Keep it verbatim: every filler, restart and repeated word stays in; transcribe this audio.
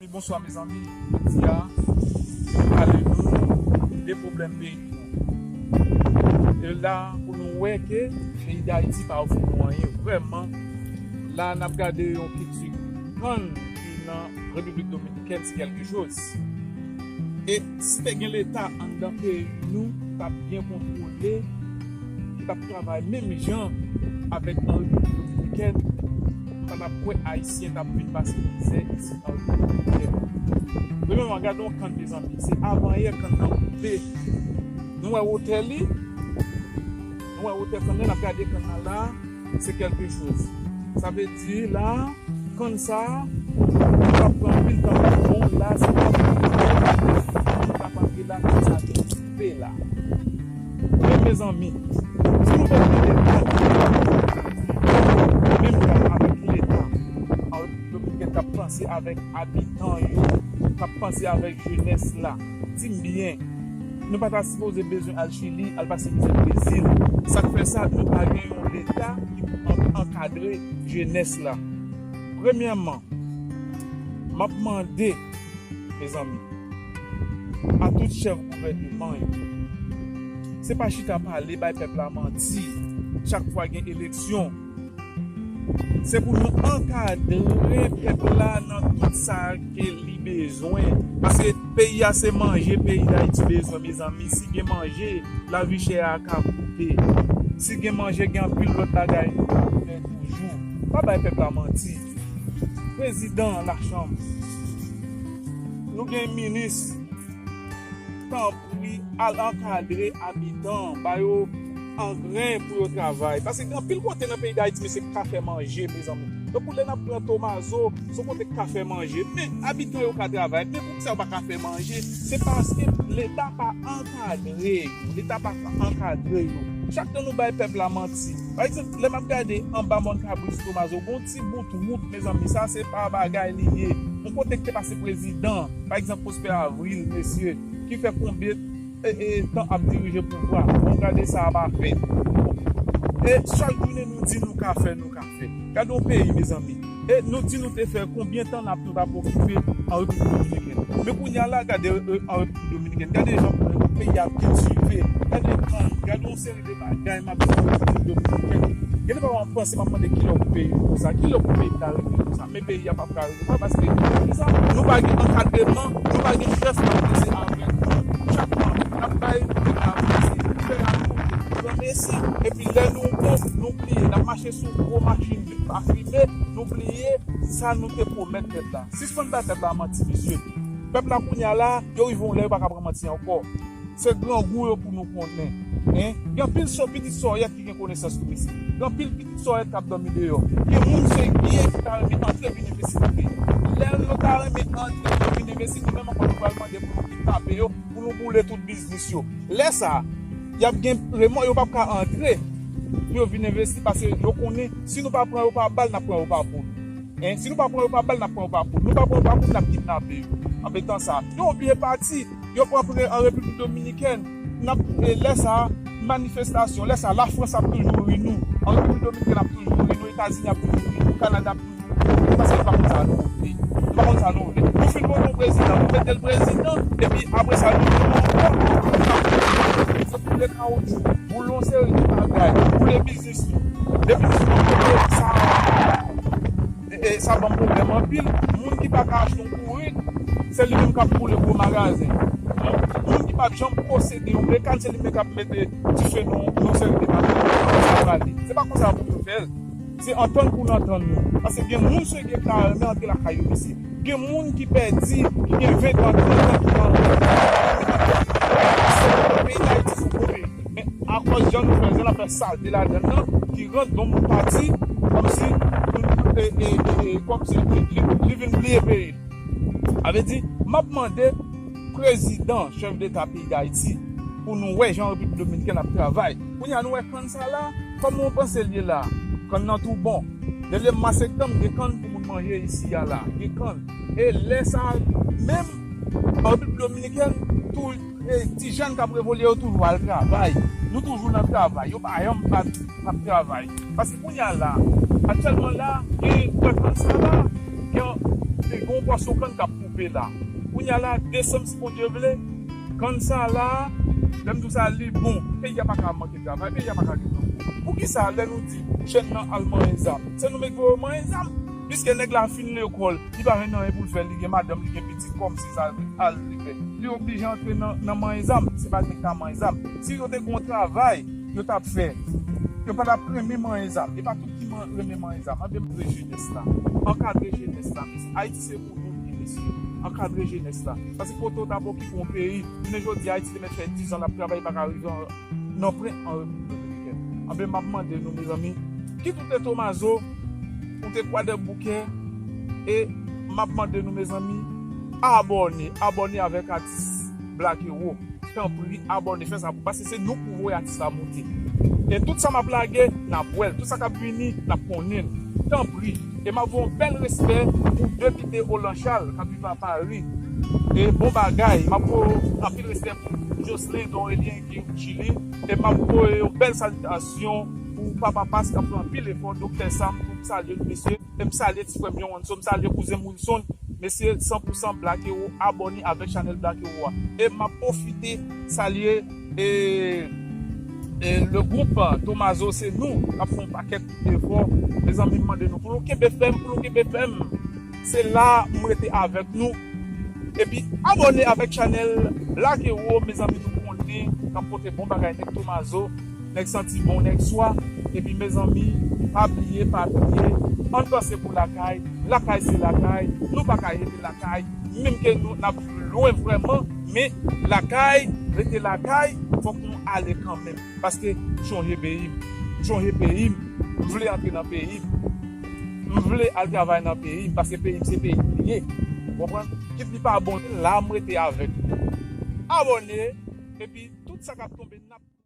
Bonswa mezanmi, jodi a, nou pale nou de pwoblèm peyi nou. E la, pou nou wè ke peyi Dayiti pa ofri nou anyen vrèman. La, n ap gade yon kilti kann ki nan Repiblik Dominikèn, se kèlke choz. E si te gen Leta anndan peyi nou, ki t ap byen kontwole, ki t ap travay menm jan avèk an Repiblik Dominikèn, nou pa t ap kwè Ayisyen t ap vin pase mizè isit an Repiblik Dominikèn. Premyèman, gade yon kann, mezanmi. Se avanyè kann nan koupe. Nou wè wotè li? Nou wè wotè kann nan, n ap gade kann nan la, se kèlke choz. Sa vle di la, kann sa a, li p ap pran anpil tan pou l bon la, se pa moun k ap antre la, kann sa te koupe la. Men mezanmi, si nou vle kite Leta, menm jan avèk Leta, an Repiblik Dominikèn k ap panse avèk abitan yo, k ap panse avèk jenès la, di m byen, nou pa ta sipoze bezwen al Chili, al pase mizè Brezil. Sa k fè sa, nou pa gen yon Leta ki pou an-, ankadre jenès la. Premyèman, m ap mande, mezanmi, a tout chèf gouvènman yo, se pa chita pale, bay pèp la manti chak fwa gen eleksyon. Se pou nou ankadre pèp la nan tout sa ke li bezwen. Paske peyi a se manje, peyi Dayiti bezwen, mezanmi. Si gen manje, lavi chè a ka koute. Si gen manje, gen anpil lòt bagay nou ka fè toujou. Pa bay pèp la manti. Prezidan lachanm, nou gen minis, tanpri, al ankadre abitan, ba yo angren pou yo travay. Paske gen anpil kote nan peyi Dayiti, mesye, k ka fè manje, mezanmi. Tankou lè n ap pran Tomazo, se yon kote k ka fè manje. Men abitan yo ka travay. Men poukisa yo pa ka fè manje? Se paske Leta pa ankadre yo. Leta pa ka ankadre yo. Chak tan nou bay pèp la manti. Pa egzanp, lè m ap gade anba mòn kabrit sou Tomazo, gon ti bout wout, mezanmi, sa se pa bagay li ye. Yon kote ki te pase prezidan, pa egzanp, Prosper Avril, mesye, ki fè konbyen, e, e, tan ap dirije pouvwa. Bon, gade sa a pa fèt. E chak jounen nou di nou ka fè, nou ka fè. Gade yon peyi, mezanmi. E nou di nou te fè konbyen tan n ap, nou t ap okipe an Repiblik Dominikèn. Men kounye a la, gade, e, an Repiblik Dominikèn. Gade jan peyi a kiltive. Gade kann, gade yon seri de bagay m ap di an Repiblik Dominikèn. Gen de fwa m ap panse, m ap mande kilè pou peyi nou konsa. Kilè pou peyi ta regle konsa. Men peyi a p ap ka regle konsa paske konsa, nou pa gen ankadreman, nou pa gen chèf k ap panse avèk nou. Chak fwa n ap bay pèp la manti, fè a nou granmesi. Epi lè nou bon, nou bliye. N ap mache sou gwo machin pa fimen, nou bliye sa nou te pwomèt pèp la. Sispann bay pèp la manti, mesye. Pèp la kounye a la, yo rive yon lè yo pa ka pran manti ankò. Se grangou yo pou nou konnen. Hein? Gen anpil sò, pitit sòyèt ki gen konesans tou, mesye. Gen anpil pitit sòyèt k ap dòmi deyò. Gen moun serye ki ta renmen antre vin envesti nan peyi. Lè yo ta renmen antre vin envesti, nou menm ankò nou pral mande pou nou kidnape yo, pou nou boule tout biznis yo. Lè sa a, y ap gen remò, yo p ap ka antre pou yo vin envesti, paske yo konnen si nou pa pran yo pa bal, n ap pran yo pa poul. Hein? Si nou pa pran yo pa bal, n ap pran yo pa poul. Nou pa pran yo pa poul, n ap kidnape yo. Anpil tan sa a, yo oblije pati, yo pran pre-, an Repiblik Dominikèn. N ap, e lè sa a, manifestasyon, lè sa a, Lafrans ap toujou ri nou. An Repiblik Dominikèn ap toujou ri nou, Etazini ap toujou ri nou, Kanada ap toujou ri nou. Paske nou pa konn sa nou vle. Nou pa konn sa nou vle. Nou fin vote yon prezidan, nou mete l prezidan, epi apre sa, nou vin ankò, nou boule kawotchou, boule yon seri de bagay, boule biznis nou. Depi nou fin boule sa, e, e, sa ban m pwoblèm anpil. Moun ki pa ka achte yon bourik, se li menm k ap boule gwo magazen. Moun ki p ap janm posede yon mekàn, se li menm k ap mete dife nan yon seri de machin. Sa prale. Se pa konsa pou nou fè l. Se antann pou n antann nou. Paske gen moun serye ki ta renmen antre lakay yo, mesye. Gen moun ki pèdi, ki gen ven tan, trant tan, ki pa antre. Se peyi Dayiti, se gwo peyi. Men akòz jan nou fè, jan n ap fè salte ladann nan, ki rann yon moun pati, kòmsi, e, e, e, e, kòmsi li, li, li vin bliye peyi l. Sa vle di, m ap mande prezidan, chèf deta peyi Dayiti, pou nou wè jan Repiblik Dominikèn ap travay. Kounye a, nou wè kann sa la, kòman w panse l ye la? Kann nan tou bon. Depi mas septanm, gen kann pou moun manje isi a la. Gen kann. E lè sa a, menm an Repiblik Dominikèn, tou, e, ti jèn k ap revole yo toujou al travay. Nou toujou nan travay. Yo pa janm pa, pa travay. Paske kounye a la, aktyèlman la, gen, nan kann sa la, gen, Te gen yon pòso kann k ap koupe la. Kounye a la, desanm, si Bondye vle, kann sa la, lè m di w sa, li bon. Peyi a pa ka manke travay, peyi a pa ka gen granmoun. Poukisa lè nou di jèn nan al manyen zam, se nou menm ki voye yo manyen zam? Piske nèg la fin lekòl, li pa jwenn anyen pou l fè, li gen madanm, li gen pitit, kòmsi sa al li fè. Li oblije antre nan, nan manyen zam, se pa nèg k ap manyen zam. Si yo te gen yon travay, yo t ap fè. Yo pa t ap renmen manyen zam. E pa tout ki man- renmen manyen zam. Anben, ankadre jenès la. Ankadre jenès la. Ayiti se pou nou li ye, mesye. Ankadre jenès la. Paske kote w t ap okipe yon peyi, jounen jodi a, Ayiti te mèt fè diz an l ap travay, li pa ka rive an, nan pwen an Repiblik Dominikèn. Anben, m ap mande nou, mezanmi, kit ou te Tomazo, ou te Kwadèboukè, e m ap mande nou, mezanmi, abòne, abòne avèk atis Black Hero. Tanpri, abòne, fè sa pou, paske se nou k pou voye atis la monte. E tout sa m ap lage, n ap wè l. Tout sa k ap vini, n ap konnen l. Tanpri. E m ap voye yon bèl respè pou Depite Olan Charles, k ap viv a Pari. E bon bagay. M ap voye anpil respè pou Jocelyn Dorelien, ki Chili. E m ap voye yon bèl salitasyon pou Papa Pas, k ap fè anpil efò, Doktè Sam, pou m salye l, mesye. E m salye ti frè m Johanson, m salye kouzen m Wilson. Mesye, san pou san Black Hero, abòne avèk chanèl Black Hero a. E m ap pwofite salye, e, e, le gwoup Tomazo, se nou k ap fè yon pakèt efò. Mezanmi, m mande nou pou nou kenbe fèm, pou nou kenbe fèm. Se la m rete avèk nou. Epi, abòne avèk chanèl Black Hero, mezanmi, nou konnen k ap pote bon bagay, nèg Tomazo, nèg santi bon, nèg swa. Epi, mezanmi, pa bliye, pa bliye, ann panse pou lakay. Lakay se lakay. Nou pa ka rete lakay. Menm ke nou, n ap lwen vrèman, men lakay, rete lakay, fòk nou ale kanmenm. Paske m chonje peyi m. M chonje peyi m. M vle antre nan peyi m. M vle al travay nan peyi m, paske peyi m se peyi m li ye. Ou konprann? Kit li pa bon, la m rete avèk nou. Abòne, epi tout sa k ap tonbe, n ap